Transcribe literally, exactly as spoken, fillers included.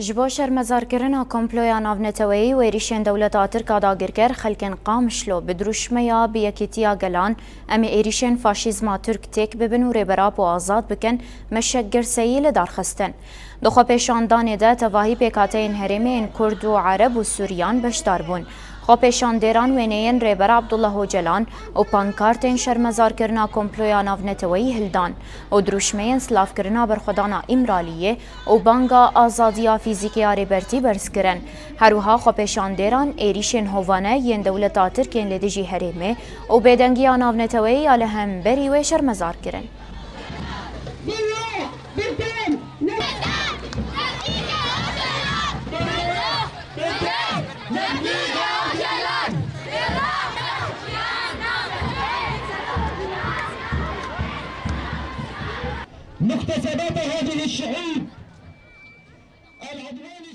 Ji bo şermezarkirina komploya navneteweyî û êrîşên dewleta Tirk a dagirker, xelkên Qamişlo bi dirûşmeya Bi Yekîtiya Gelan, Em ê êrîşên faşîzma Tirk têk bibin û Rêber Apo azad bikin, meşek girseyî li dar xistin. Di xwepêşandanê de tevahî pêkhateyên herêmê yên Kurd û Ereb û Sûriyan beşdar bûn. Xwepêşandêran wêneyên Rêber Abdullah Ocalan û pankartên şermezarkirina komploya navneteweyî hildan û dirûşmeyên silavkirina berxwedana Îmraliyê û banga azadiya fîzîkî ya Rêbertî berz kirin. Her wiha xwepêşandêran êrîşên hovane yên dewleta Tirk ên li dijî herêmê û bêdengiya navneteweyî ya li hemberî wê şermezar kirin. مكتسبات هذه الشعوب العدوان